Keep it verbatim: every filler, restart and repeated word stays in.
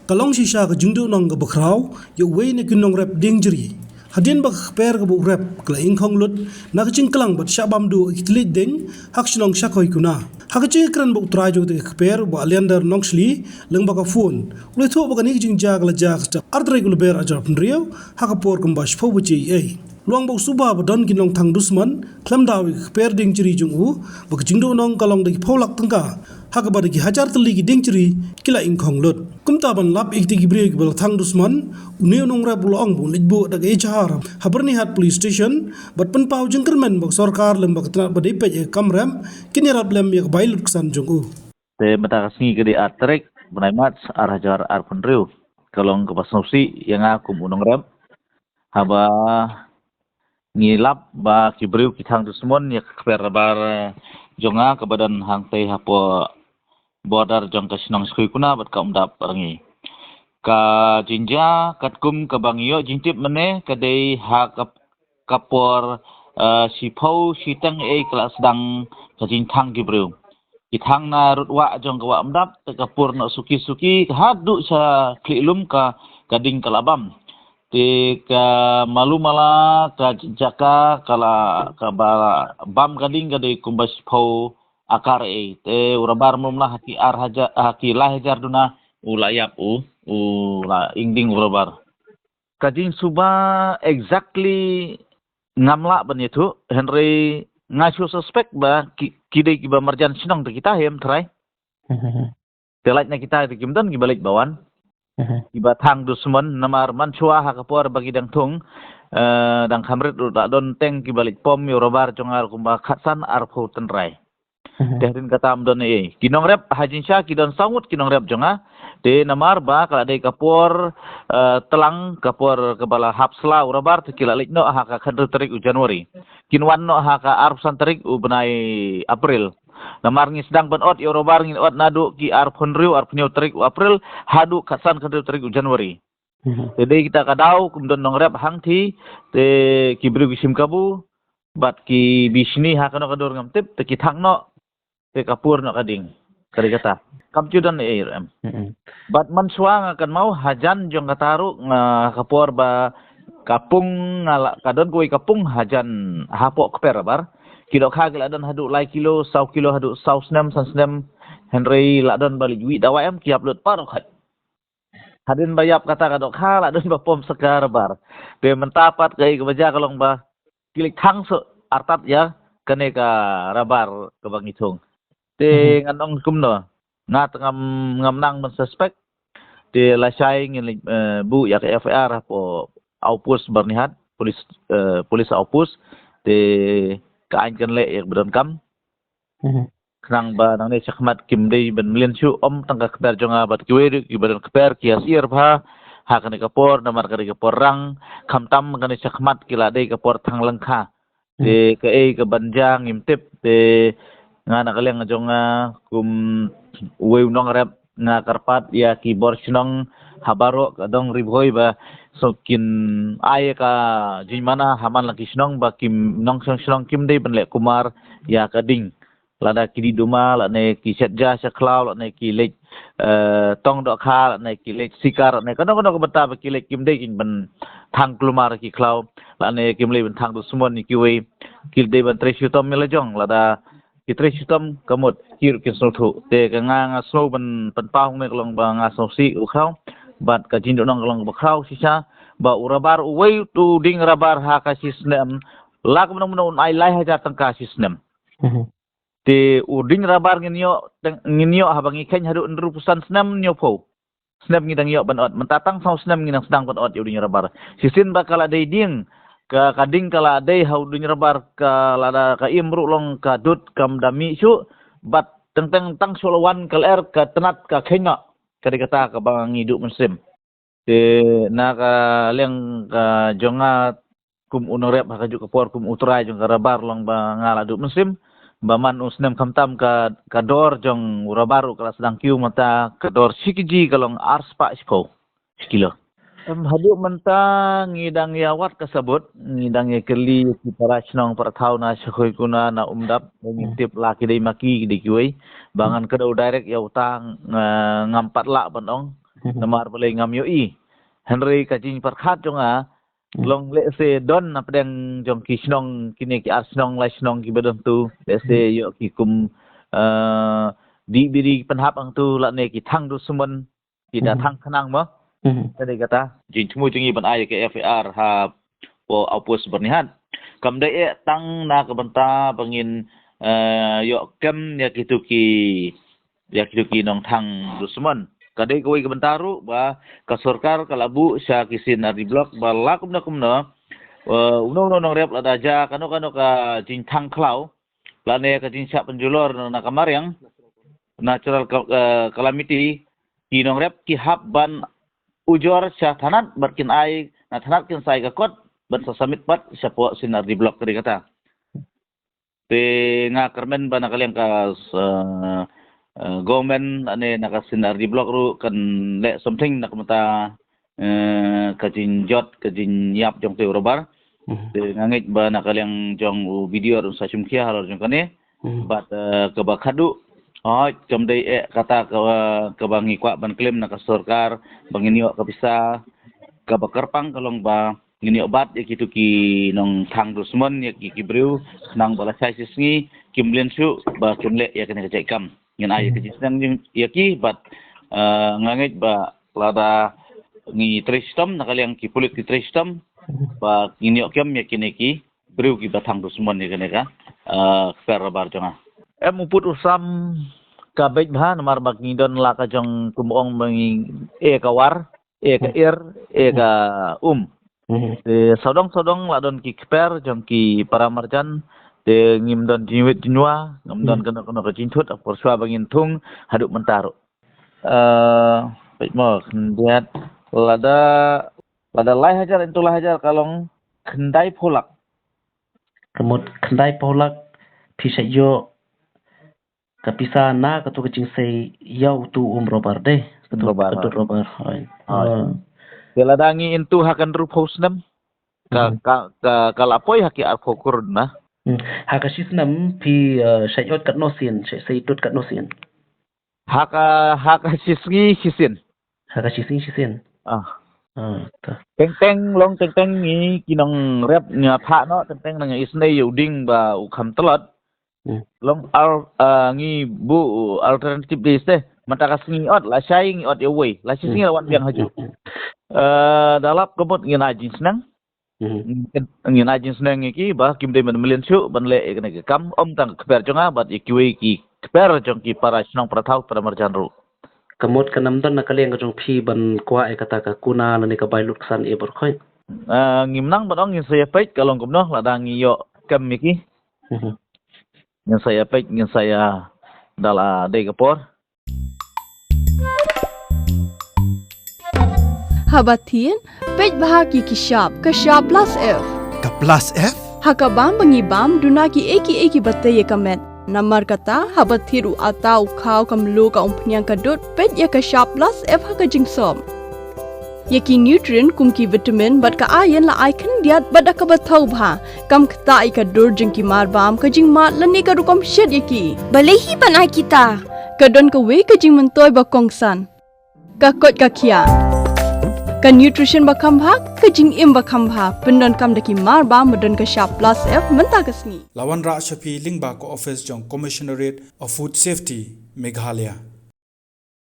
Ka long shisha ka jingduhnong kaba khraw ïa uwei na ki nongrep dieng jri. Hadien ba ka kper kaba u rep ka la ingkhong lut na ka jingklang bad shah bam duh ïa ki tylli dieng ha ka shnong Shakhoi Kuna. Ha ka jingkren bad u trai jong ka kper, u Bah Leander Nongshli, lyngba ka phone, u la ïathuh ba kane ka jingjia ka la jia ha ka step ar tarik u Lber ar hajar arphew hynriew ha ka por kumba shiphew baje eiei. Long ba u suba ba don ki nongthang dusmon khlem daw ïa ka kper dieng jri jong u, ba ka jingduhnong ka long da ki phew lak tyngka, ha kaba da ki hajar tylli ki dieng jri ki la ingkhong lut. Kumta ban lap ïa kita ki briew kiba la thang dusmon, une u nongrep u la ong ba un leit buh da ka ejahar ha Byrnihat Police Station bad pynpaw jingkyrmen ba ka sorkar lem bad ka tnat ba dei peit ïa ka kam rep kin ïarap lem ïa ka bai lutksan jong u. Te mynta ka sngi ka dei ar tarik bnai March ar hajar arphew hynriew, ka long kaba sngewsih ïa nga kum u nongrep, haba ngi lap ba ki briew ki thang dusmon ïa ka kper rabar jong nga kaba don hangtei hapoh border jong ka shnong Shakhoi Kuna bad ka Umdap Rngi. Ka jingjia katkum kaba ngi ïoh jingtip mynne ka dei ha ka, ka por, eh, shiphew shiteng eiei ka la sdang ka jingthang ki briew. Ki thang na rud wah jong ka wah Umdap, te ka pur noh suki suki, haduh sha khlieh lum ka, ka ding ka la bam. Te ka malu mala ka jaka ka la, kaba bam ka ding ka dei kumba shiphew akar eiei. Te u rabar mlum la ha ki ar hajar, ha ki lai hajar duna u la ïap u, u la ing ding u rabar. Ka jingsuba exactly ngam lah ban ïathuh, hynrei nga shu suspect ba ki, ki dei kiba marjan shnong te kita hi em trai. Te lait na kita te kim don kiba leit ba wan. Kiba thang dusmon namar mynshuwa ha ka por ba ki dang thung, eh, dang kham rit ruh la don teng kiba leit pom ïa u rabar jong nga kumba khatsan arphew tynrai. Te hadien kata ym don ei. Ki nongrep ha jingshisha ki don saw ngut ki nongrep jong nga. Te namar ba ka la dei ka por, eh, tlang, ka por kaba la hap sla u rabar, te ki la leit noh ha ka khathynriew tarik u January. Kin wan noh ha ka arphew san tarik u bnai April. Namar ngi sdang ban ot ïa u rabar, ngin ot naduh ki arphew hynriew, arphew hynñiew tarik u April haduh khatsan, khathynriew tarik u January. Te dei kita ka daw kum don nongrep hangtei, te ki briew ki shim kabu bad ki bishni ha kano ka dur ngam tip, te ki thang noh, te ka pur noh ka ding. Ka dei kata. Kam ju don ei ruh em. Bad mynshuwa nga kynmaw hajan jong kata ruh, nga, ka por ba ka pung nga la, ka don kawei ka pung hajan hapoh kper rabar. Ki dohkha ki la don haduh lai kilo, saw kilo, haduh saw snem, san snem. Hynrei la don ba leit wih dawai em, ki ïap lut baroh khoit. Hadien ba ïap kata ka dohkha la don ba pom sa ka rabar. Te mynta pat kaei kaba jia ka long ba ki leit thang shuh artat ïa kane ka rabar kaba ngi thung. Te ngan ong kumno, nga te ngam, ngam nang ban suspect. Te lashai ngin leit, eh, buh ïa ka F I R hapoh outpost Byrnihat, police, eh, police outpost. Te ka aiñ kan leh ïa kaba donkam. Khnang ba nangne shakhmat kim dei ban mlien shuh, ym tang ka kper jong nga bad kiwei ruh kiba don kper ki ïa syier bha ha kane ka por, namar ka dei ka por rang, khamtam kane shakhmat ki la dei ka por thang lyngkha. Te kaei ka ban jia ngim tip, te nga na ka liang jong nga kum uwei u nongrep nga kyrpad ïa ki bor shnong ha baroh ka dong Ri Bhoi ba shu kin ai ka jingmana ha man la ki shnong ba kim, nongshong shnong kim dei ban leh kumar ïa ka ding. Lada ki dih duma, lane ki shet ja sha khlaw, lane ki leit, eh, tong dohkha, lane ki leit sikar, lane kano kano ka bynta ba ki leit, kim dei kin ban thang kulmar ki khlaw, lane kim dei ban thang dusmon ïa kiwei, ki dei ban trei shitom ïa la jong, lada ki trei shitom ka mut ki ruh kin sngewthuh. Te ka nga, nga sngew ban pynpaw hangne ka long ba nga sngewsih u khraw, bad ka jingduhnong ka long ba khraw shisha, ba u rabar uwei u ding rabar ha ka shi snem, la ka mano mano un ai lai hajar tyngka shi snem. Te u ding rabar ngin ïoh, teng-, ngin ïoh haba ngi kheiñ haduh hynriewphew san snem, hynñiewphew snem ngi dang ïoh ban ot. Mynta tang saw snem ngi dang sdang ban ot ïa u ding rabar. Shisien ba ka la dei dieng, ka, ka ding ka la dei ha u ding rabar, ka la da ka im ruh long ka dud kam da mih shuh, bad teng teng tang shu la wan ka lyer ka tnat ka kheiñ noh. Ka dei kata kaba ngi duh mynsiem. Te na ka liang ka jong nga kum u nongrep ha kajuh ka por kum u trai jong ka rabar long ba nga la duh mynsiem ba man u snem khamtam ka, ka dor jong u rabar u ka la sdang kiew mynta ka dor shi kg ka long ar spah shiphew shi kilo. Em, haduh mynta ngi dang ïa wad ka sabut, ngi dang ïa kylli ki para shnong para thaw na Shakhoi Kuna na Umdap, ngi tip la ki dei ma ki, ki dei kiwei. Ba ngan kdew direct ïa uta, nga, ngam pat lah ban ong. Mhm. Namar balei ngam ïohi. Hynrei ka jingpyrkhat jong nga, hmm, long lehse don na pdeng jong ki shnong, kine ki ar shnong, lai shnong kiba don tu. Lehse, hmm, ïoh ki kum, eh, dih biri pynhap hangtu lane ki thang dusmon, ki da, mhm, thang khnang mo. Mhm. Ka dei kata. Jingthmu jong ngi ban ai ka F I R ha po au pus byrnihat. Kam dei eh tang na ka bynta ba ngin, eh, ïoh kem ïa kitu ki, ïa kitu ki nongthang dusmon. Ka dei kawei ka bynta ruh ba ka sorkar ka la buh sha ki C and R D block ba la kumno kumno, eh, uno uno nongrep lada jia kano kano ka jingthang khlaw lane ka jingshah pynjulor na ka mariang, natural ca-, eh, calamity, ki nongrep ki hap ban ujor sha thanat bad kin ai na thanat, kin sa ai ka kot bad sa submit pat sha po C and R D block, ka dei kata. Te nga kyrmen ba na ka liang ka, eh, eh, government lane na ka C and R D block ruh kan leh something na ka bynta, eh, ka jingjot, ka jingïap jong te u rubber. Mhm. Te nga ngeit ba na ka liang jong u B D O ruh un sa shim khia halor jong kane. Mhm. Bad, eh, kaba khadduh, hooid, kam dei eh kata ka, kaba ngi kwah ban claim na ka sorkar ba ngin ïoh ka pisa. Kaba kyrpang ka long ba ngin ïoh bat ïa kitu ki nongthang dusmon, ïa ki, ki briew, khnang ba lashai shisngi kim mlien shuh ba kin leh ïa kane ka jait kam. Ngin ai ïa ka, hmm, jingsneng jong, ïa ki bad, eh, nga ngeit ba lada ngi trei shitom, na ka liang ki pulit ki trei shitom, hmm, ba ngin ïoh kem ïa kine ki briew kiba thang dusmon ïa kane ka, eh, kper rubber jong nga. Em u pud u sam ka beit bha namar ba ngi don la ka jong, kum ong ba ngi, eh, ka war, eh, ka, hmm, ir, eh, ka, hmm, um. Hmm. Te sawdong sawdong la don ki kper jong ki para marjan. Te ngim don jingwit jingwa, ngim don, hmm, kano kano ka jingthut, ap, por shuwa ba ngin thung haduh mynta ruh. Eh, peit mo, khyndiat, lada, lada lai hajar into lai hajar ka long khyndai phew lak. Ka mut khyndai phew lak phi sa ïoh ka pisa na katu ka jingsei ïa utu um rubber de. Katu, rubber, ka dud, hooid, rubber, hooid. Hooid. Ah. Te lada ngi into ha ka hynriew phew snem, ka, hmm, ka, ka, ka la poi ha ki arphew klur na. Hmm. Ha ka shisnem phi, eh, sa ïoh katno sien, sa, sa ïoh dud katno sien? Ha ka, ha ka shisngi shisien. Ha ka shisngi shisien. Ah. Ah, ta. Teng teng, long teng teng ngi ki nongrep ngi phah noh, teng teng nang isnei ïa u dieng ba u kham tlot. Hmm. Long al-, ah, ngi buh alternative days te. Mynta ka sngi ot, lashai ngi ot ïa uwei. Lashai sngi, hmm, la wan biang haju. Hmm, hmm. Eh, da lap ka mut ngin ai jingsneng. Mhm. Ngin, ngin ai jingsneng ïa ki ba kim dei ban mlien shuh ban leh ïa kane ka kam, ym tang ka kper jong nga bad ïa kiwei ki kper jong ki para shnong, para thaw, para marjan ruh. Ka mut ka nam don na ka liang ka jong phi ban kwah ïa kata ka kuna lane ka bai lut ksan eh baroh khoit? Ah, ngim nang ban ong, ngin sa ïa peit ka long kumno, lada ngi ïoh kem ïa ki. Mhm. Ngin sa ïa peit, ngin sa ïa, da la dei ka por. Haba thied, peit bha ki, ki shap, ka shap plus F. Ka plus F? Ha ka bam ba ngi bam, duna kiei kiei kiba tei ïa ka met. Namar kata, haba thied u atta, u khaw, ka mluh, ka umphniang, ka dud, peit ïa ka shap plus F ha ka jingsop. Ïa ki nutrient kum ki vitamin bad ka iron la ai khyndiat bad da kaba thaw bha. Kam ktah ïa ka dur jong ki mar bam, ka jingmad lane ka rukom shet ïa ki. Balei hi ban ai kita? Ka don kawei ka jingmyntoi ba kongsan. Ka koit ka khiah. Ka nutrition ba kham bha, ka jingim ba kham bha. Pyndonkam da ki mar bam ba don ka shap plus F mynta ka sngi. La wanrah sha phi lyngba ka office jong Commissionerate of Food Safety, Meghalaya.